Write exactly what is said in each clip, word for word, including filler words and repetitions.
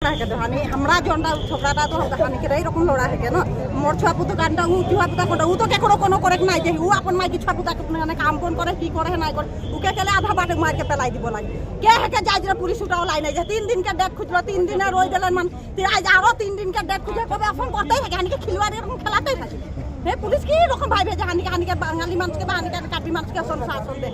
থাকে তো, হানি, হামরা জনতা ঝগড়াটা তো হানি কেরে এরকম লড়া থাকে না। মোর ছুয়া পুতু কানটা উ ছুয়া পুতা কোনটা উ তো কে কোনো কোনো করে নাই যে উ আপন মাইকি ছুয়া পুতা কোন মানে কাম কোন করে কি করে নাই করে উকে কেলে আধা বাটে মারকে পেলাই দিব লাগে। কে হেকে যাই যে পুলিশ উঠাও লাই নাই যে তিন দিনকে ডেট খুঁজলো, তিন দিনে রই দিলেন মান। তি আজ আরো তিন দিনকে ডেট খুঁজে কবে এখন করতেই থাকে, হানিকে খিলুয়াড়ি এরকম খেলাতেই থাকে। হে পুলিশ কি রকম ভাবে যে হানিকে হানিকে বাঙালি মানুষকে বা হানিকে কার্বি মানুষকে আসল শাসন দে।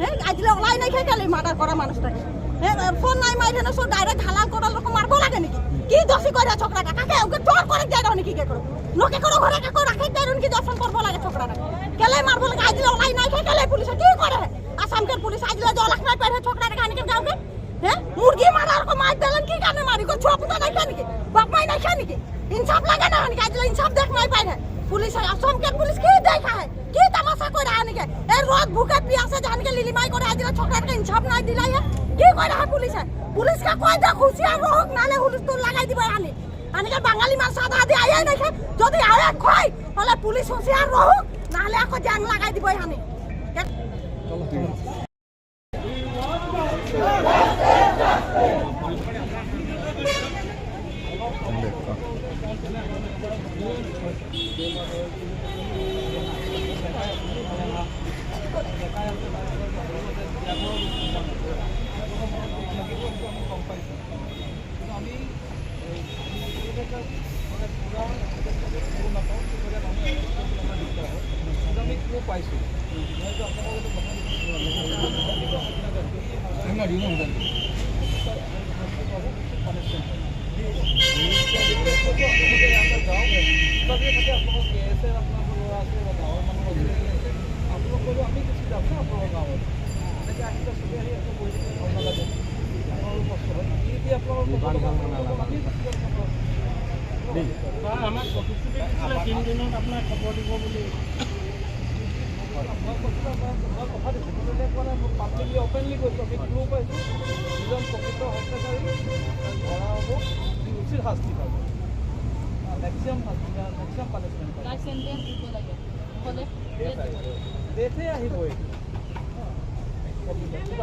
হে আজলে ওলাই নাই খেয়ে গেলে মার্ডার করা মানুষটাকে। হে ফোন নাই মাইরে না সব ডাইরেক্ট হালাল করার রকম মারবো লাগে নাকি? কি দোষী করে ঝগড়াটা? কাকে ওকে জোর করে যায় না নাকি কে করে? লোকে করে ঘরে কাকে রাখে যায় নাকি দর্শন করবো লাগে ঝগড়াটা? কেলে মারবো লাগে? আজলে ওলাই নাই খেয়ে গেলে পুলিশে কি করে? আসামকে পুলিশ আজলে জলাক নাই পারে ঝগড়াটা হানিকে গাঁওকে। হে মুরগি মারার রকম মার দিলেন কি কারণে মারি? কো ছুয়া পুতা নাই খেয়ে নাকি? বাপ মাই নাই খেয়ে নাকি? ইনসাফ লাগে না হানিকে? আজলে ইনসাফ দেখ নাই পারে। পুলিশ আসামকে পুলিশ কি দেখা হয়? কি তামাশা করে আনিকে? এই রোদ ভুকে পিয়াসে জানকে লিলিমাই করে আজকে ছোকরাকে ইনসাফ নাই দিলাই। কি করে হ্যাঁ পুলিশে? পুলিশকে কয় দে হুঁশিয়ার রহুক, নালে হুলুস্তুল লাগাই দিব আনি। আনিকে বাঙালি মানুষ আধা আধি আয়া নাই খে। যদি আয়া খয়, তাহলে পুলিশ হুঁশিয়ার রহুক, নালে আকো জাং লাগাই দিব আনি। Life sentence দিব লাগে। নহ'লে ডেথ আহিবই।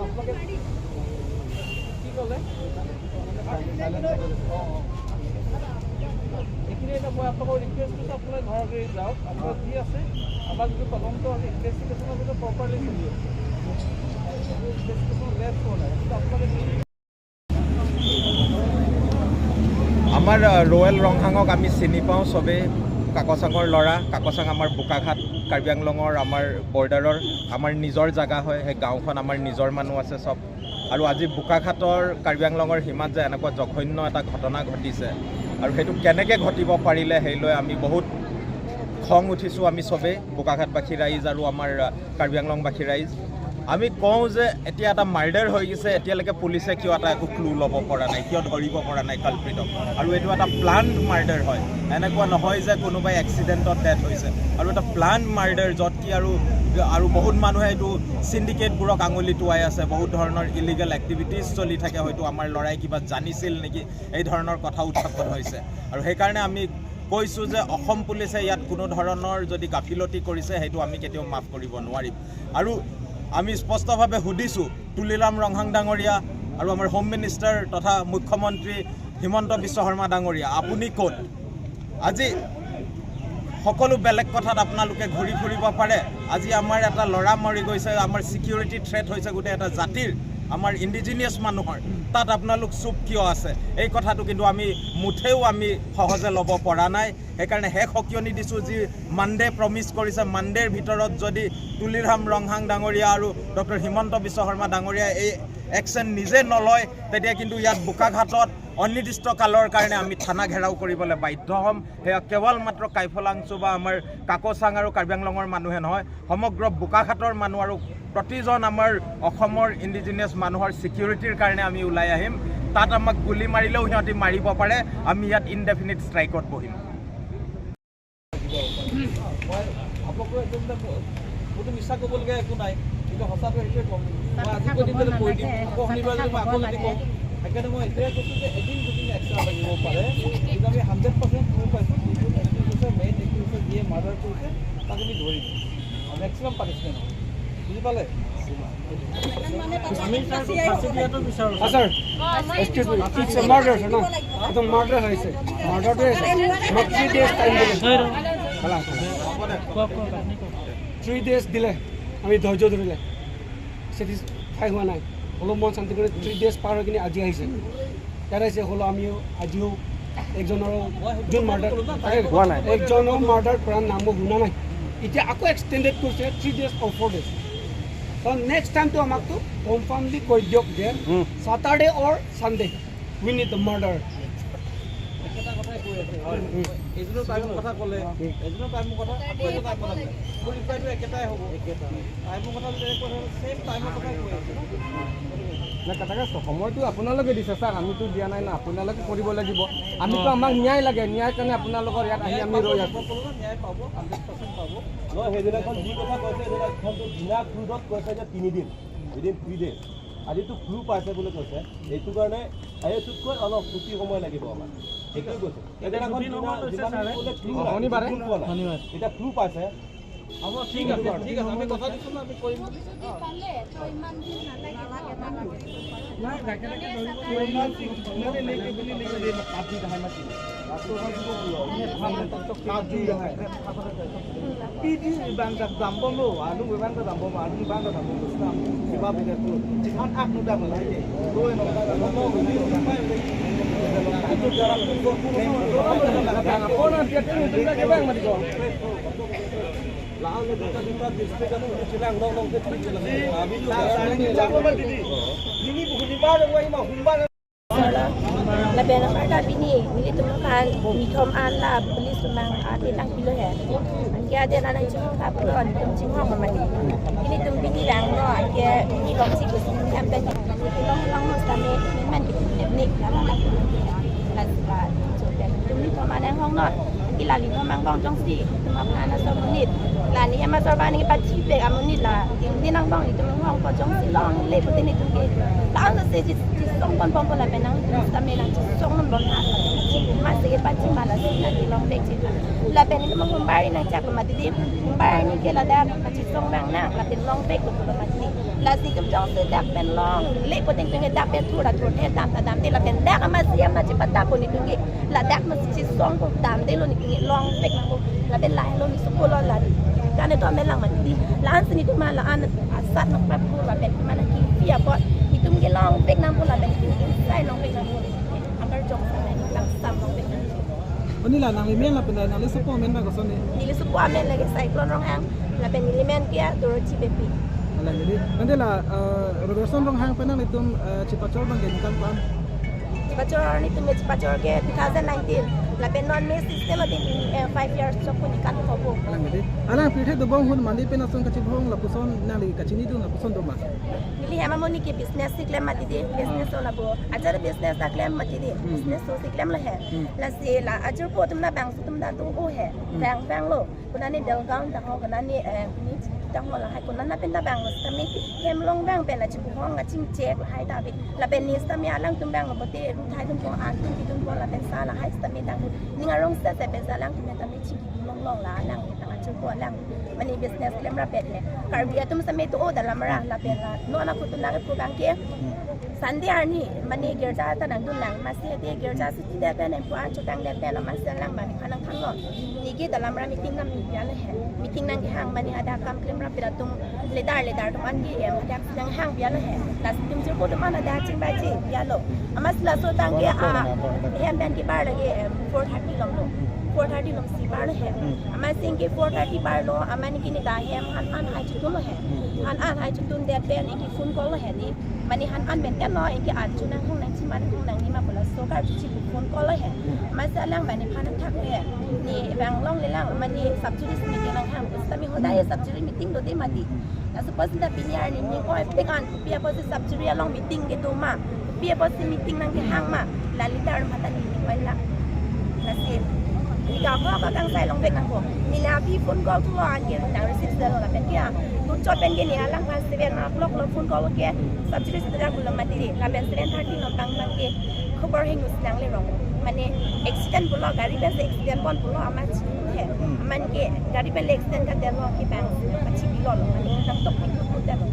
আপোনালোকে কি ক'লে? এইখিনি এতিয়া মই আপোনালোকৰ ৰিকুৱেষ্ট কৰিছোঁ, আপোনালোকে ঘৰত যাওক, আপোনাৰ যি আছে, আমাৰ যিটো তদন্ত আছে, ইনভেষ্টিগেশ্যন আছে, প্ৰপাৰলি চলি আছে। ইনভেষ্টিগেশ্যন লেট হোৱা নাই, কিন্তু আপোনালোকে আমাৰ, আহ, ৰোৱেল ৰংহাঙক আমি চিনি পাওঁ চবেই। কাকচাঙৰ ল'ৰা, কাকচাং আমাৰ বোকাঘাট, কাৰ্বি আংলঙৰ আমাৰ বৰ্ডাৰৰ আমাৰ নিজৰ জেগা হয়। সেই গাঁওখন আমাৰ নিজৰ মানুহ আছে চব। আৰু আজি বোকাঘাটৰ কাৰ্বি আংলঙৰ সীমাত যে এনেকুৱা জঘন্য এটা ঘটনা ঘটিছে আৰু সেইটো কেনেকে ঘটিব পাৰিলে, সেই লৈ আমি বহুত খং উঠিছোঁ আমি চবেই, বোকাঘাটবাসী ৰাইজ আৰু আমাৰ, আহ, কাৰ্বি আংলংবাসী ৰাইজ। আমি কওঁ যে এতিয়া এটা মাৰ্ডাৰ হৈ গৈছে, এতিয়ালৈকে পুলিচে কিয় এটা একো ক্লু ল'ব পৰা নাই, কিয় ধৰিব পৰা নাই কালপ্ৰিটক? আৰু এইটো এটা প্লান্ড মাৰ্ডাৰ হয়, এনেকুৱা নহয় যে কোনোবাই এক্সিডেণ্টত ডেথ হৈছে। আৰু এটা প্লান্ড মাৰ্ডাৰ, য'ত কি আৰু, আৰু বহুত মানুহে এইটো চিণ্ডিকেটবোৰক আঙুলি টুৱাই আছে, বহুত ধৰণৰ ইলিগেল এক্টিভিটিজ চলি থাকে। হয়তো আমাৰ ল'ৰাই কিবা জানিছিল নেকি, এই ধৰণৰ কথা উত্থাপন হৈছে। আৰু সেইকাৰণে আমি কৈছোঁ যে অসম পুলিচে ইয়াত কোনো ধৰণৰ যদি গাফিলতি কৰিছে, সেইটো আমি কেতিয়াও মাফ কৰিব নোৱাৰিম। আৰু আমি স্পষ্টভাৱে সুধিছোঁ তুলিৰাম ৰংহাং ডাঙৰীয়া আৰু আমাৰ হোম মিনিষ্টাৰ তথা মুখ্যমন্ত্ৰী হিমন্ত বিশ্ব শৰ্মা ডাঙৰীয়া, আপুনি ক'ত? আজি সকলো বেলেগ কথাত আপোনালোকে ঘূৰি ফুৰিব পাৰে। আজি আমাৰ এটা ল'ৰা মৰি গৈছে, আমাৰ ছিকিউৰিটি থ্ৰেট হৈছে গোটেই এটা জাতিৰ, আমাৰ ইণ্ডিজিনিয়াছ মানুহৰ। তাত আপোনালোক চুপ কিয় আছে? এই কথাটো কিন্তু আমি মুঠেও আমি সহজে ল'ব পৰা নাই। সেইকাৰণে শেষ সকিয়নি দিছোঁ, যি মানডে প্ৰমিছ কৰিছে, মানডেৰ ভিতৰত যদি তুলিৰাম ৰংহাং ডাঙৰীয়া আৰু ডক্টৰ হিমন্ত বিশ্ব শৰ্মা ডাঙৰীয়াই এই একশ্যন নিজে নলয়, তেতিয়া কিন্তু ইয়াত বোকাঘাটত অনিৰ্দিষ্ট কালৰ কাৰণে আমি থানা ঘেৰাও কৰিবলৈ বাধ্য হ'ম। সেয়া কেৱল মাত্ৰ কাইফলাংচু বা আমাৰ কাকচাং আৰু কাৰ্বি আংলঙৰ মানুহে নহয়, সমগ্ৰ বোকাঘাটৰ মানুহ আৰু প্ৰতিজন আমাৰ অসমৰ ইণ্ডিজিনিয়াছ মানুহৰ ছিকিউৰিটিৰ কাৰণে আমি ওলাই আহিম। তাত আমাক গুলী মাৰিলেও সিহঁতি মাৰিব পাৰে, আমি ইয়াত ইনডেফিনিট ষ্ট্ৰাইকত বহিম। মই আপোনালোকৰ একদম, মোৰতো মিছা ক'বলগীয়া একো নাই, কিন্তু সঁচাটো সেইটোৱে ক'ম। মই আজি কৈ দিম যে কৈ দিম, আকৌ শনিবাৰে মই আকৌ যদি কওঁ। সেইকাৰণে মই এতিয়াই কৈছোঁ যে এদিন দুদিন এক্সট্ৰা লাগিব পাৰে, কিন্তু আমি হাণ্ড্ৰেড পাৰ্চেণ্ট প্ৰুফ পাইছোঁ, যিটো এক্টিভ হৈছে, মেইন এক্টিভ হৈছে, যিয়ে মাৰ্ডাৰ কৰিছে, তাক আমি ধৰিম। মেক্সিমাম পানিছমেণ্ট হ'ব। বুজি পালে? আমি ছাৰক ফাঁচী দিয়াটো বিচাৰোঁ। Ah, sir, excuse me, it's a murder, sir, ন? এইটো মাৰ্ডাৰ হৈছে। মাৰ্ডাৰটো হৈছে। মোক থ্ৰী ডেইজ টাইম দিলে। ছাৰ। খালা? কওক, কওক, আপুনি কওক। থ্ৰী ডেইজ দিলে, আমি ধৈৰ্য ধৰিলে। ছেটিছফাই হোৱা নাই। অলপ মন শান্তি কৰি থ্ৰী ডেইজ পাৰ হৈ কিনে আজি আহিছে। ইয়াত আহিছে হ'লেও আমিও আজিও একজনৰ যোন মাৰ্ডাৰ হোৱা নাই। একজনৰ মাৰ্ডাৰ কৰা নাম মই শুনা নাই। এতিয়া আকৌ এক্সটেণ্ডেড কৰিছে three days or four days. কাৰণ নেক্সট টাইমটো আমাকতো কনফাৰ্মলি কৈ দিয়ক যে হুম। Saturday or Sunday we need the murder। একেটা কথাই কৈ আছে। উম। এইজনৰ টাইমৰ কথা ক'লে, উম। এইজনৰ টাইমৰ কথা, আকৌ এইজনৰ টাইমৰ কথা ক'লে। মোৰ ৰিপ্লাইটো একেটাই হ'ব। একেটাই। টাইমৰ কথা যদি কৈ থাকে, ছেম টাইমৰ কথাই কৈ আছে। না, কথা সময়টো আপোনালোকে দিছে ছাৰ, আমিতো দিয়া নাই না, আপোনালোকে কৰিব লাগিব। আমিতো, আমাক ন্যায় লাগে, ন্যায় কাৰণে আপোনালোকৰ ইয়াত আহি আমি ৰৈ আছোঁ। ন্যায় পাব, হাণ্ড্ৰেড পাৰ্চেণ্ট পাব। নহয়, সেইদিনাখন যি কথা কৈছে, সেইদিনাখনতো বিনা ক্লুজত কৈছে যে তিনিদিন, উইদিন থ্ৰী ডেইজ। আজিতো ক্লু পাইছে বুলি কৈছে, এইটো কাৰণে এইটোতকৈ অলপ চুটি সময় লাগিব আমাৰ, সেইটোৱে কৈছে। সেইদিনাখন দুদিন সময় লৈছে যিমান ছাৰে। ক'লে ক্লু নাই, শনিবাৰে? ক্লু পোৱা নাই। শনিবাৰে। এতিয়া ক্লু পাইছে। হ'ব, ঠিক আছে, ঠিক আছে, আমি কথা দিছোঁ ন, আমি কৰিম বুলি। Pidi bangdak dambomlo, anu bangdak dambomlo, anu bangdak dambomlo, sebab itu, kan ak muda mulai deh. Tuh, yang Lapen aparta pini, nelitum aphan nithom an la police atum nang ate tangpilo he. Anke ate nang chinghon ta pulo, nelitum chinghon ma mati. Nelitum pini lang no, anke pini long si kusi nelitum pen nelitum long long no sitame, men men nelitum nek la la la. La la, so pen nelitum nithom an nanghong no. Ke la nithom angbong jongsi, nelitum aphan aso amonit. La ne ama sorba ne pachipek amonit la. Nelitum angbong nelitum nanghong ko jongsi longle pute nelitum ke. La anso si chis- Chisong ponpon lapen nang sitame nang chisong non bon ha. Masi ke pachima lasi nang kelong vek si. Lapen nelitum Mumbai nangchak lo mati di. Mumbai arni ke ladak kachisong abang nang lapen long vek lo mati. Lasi kum jongsi dak pen longle pute nelitum ke dak pen thur ta thur the, dam ta damthe lapen dak amasi ama chipatapon nelitum ke. Ladak masi chisong ko damthe lo nelitum ke long vek nang ko. Lapen lahelo nelitum suko lo la. Kan itu amen lang mati di. La-an si nelitum ma la-an asat nangpapur lapen mana kivi apot nelitum ke long vek nangpo lapen nelitum insai long vek nangpo. Akar jong samai nanglang sam long vek nangpo. Oni la nangli men lapen nangli sopo amen ba koson ni? Neli sopo amen lake Cyclone Ronghang lapen neli men ke Dorothy Beypi. Ala jadi. Ante la, eh, Robertson Ronghang pen nanglitum, eh, chipachor abang ke ningkan ko-an? Chipachor nelitum ke chipachor ke two thousand nineteen. Lapen non me system atin, eh, five years chok ko ningkan ko po. Alang jadi. Alang pirthe dobom ahut mandi pen ason kachibong lapuson nangli kachinidun lapuson doma? Neli hem amonit ke business si klem mati di, business lo labo. Ajar business ta klem mati di, hmm, business lo si klem lo he. Hmm. Lasi la ajirpo atum ta bang atum ta do o he. Hmm. Bang bang lo. Konane Belgaon ta ho, konane, eh, ni ta ho lahai, konane pen ta bang lo sitame hem long bang pen la chibuhong kachingchek lahai ta bi. Lapen ne sitame alangtum bang lo pute ruthai atum ko, an atum, pi atum ko lapen sa lahai sitame ta ho. Ning arong sese pen sa alangtum ta me chingki long long la alang ta ajirpo alang. Mane business klem rapet he. Karbi atum sitame do o dalamra lapen la non akutun nangkepu abang ke. Sunday arni mane girja ta nangdun lang, masi hedi girja si tidet pen empu an chotangdet pen masi alang mane aphan nangthanlo. Neke dalamra meeting nangpi pi alo he. Meeting nangkehang mane hadak kam klem rapet atum ledar ledar atum an ke em hadak si nanghang pi alo he. Lasi atum jirpo atum an hadak chingbai chi pi alo. Amatsi laso abang ke a hem pen kebar lake em four thirty lom lo. Four thirty lom si bar lo he. Amatsi anke four thirty bar lo, amat anke ne ta hem han an hai chotun lo he. Han an hai chotun det pen anke phone call lo he di. Mane han an pen tenlo anke an chu nanghong nangchima nanghong nangni ma pu laso kar chu chi pu phone call lo he. Amatsi alang mane aphan nangthak he. Ne bang longle lang mane subsidies meeting nanghang. Sitame hodai subsidy meeting do de mati. Laso pas ta pini arni ning oi pek an kopi apotsi subsidy along meeting kedo ma. Kopi apotsi meeting nangkehang ma. La leader mata ni ning oi la. Lasi. Ika ho ka kangsai long vek nangpo. Neli aphi phone call thulo anke nang receive detlo lapen ke a. Tum chot pen ke ne alangphan seven o'clock lo phone call ke. Subsidy sita pulo mati di. Lapen seven thirty lo bang bang ke. Khobor hengus nangle rong. Mane accident pulo, gari pen si accident pon pulo amat si he. Hmm. Amat ke gari pen le accident kadetlo ke bang si amat si bilo lo. Mane nangtok pi tu tu detlo.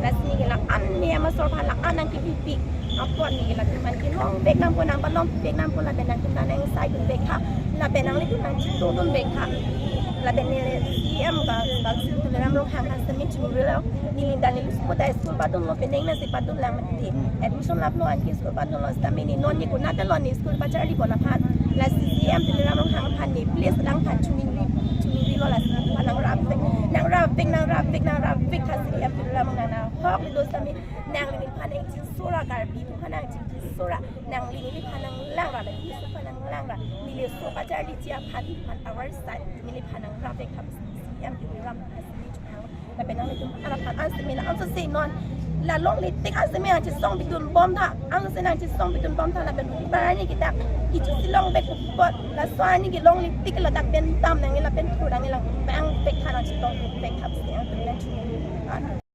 Lasi neli ke la-an, neli ama sorkar la-an nangkepipi apot neli ke latum aphan kelong vek nangpo, nangpalong vek nangpo, lapen nangtum nang sai dun vek tha, lapen nanglitum nangchingdun vek tha, lapen neli C M ka, ka Tuliram Ronghang aphan sitame chingri lo. Neli ta neli school ta school padunlo, penang nasi padun lang mati. Admission laplo anke school padunlo sitame neli non neli konat lo neli school pacharli pon aphan. Lasi C M Tuliram Ronghang aphan neli please nangphan chuningri, chuningri lo, lasi nangphan nangrap vek, nangrap vek, nangrap vek, nangrap vek tha C M Tuliram Ronghang, nang hok le do sitame nangli neliphan nangchingsora, Karbi aphan nangchingsora, nangli neliphan nanglang ra, nangli neliphan nanglang ra, neli school pacharliji aphan neliphan our side, neliphan nangrap vek tha C M Tuliram Ronghang. Lapen nanglitum aphan an sitame la ansose non la longle tik an sitame nangchesong pidun bom tha, an sitame nangchesong pidun bom tha, lapen bang arni kita kichu si long vek apot, laso arni ke longle tik ladak pen dam nangji lapen thur nangji, lang bang vek tha, nangchetong vek tha, nangtum nangchuningri.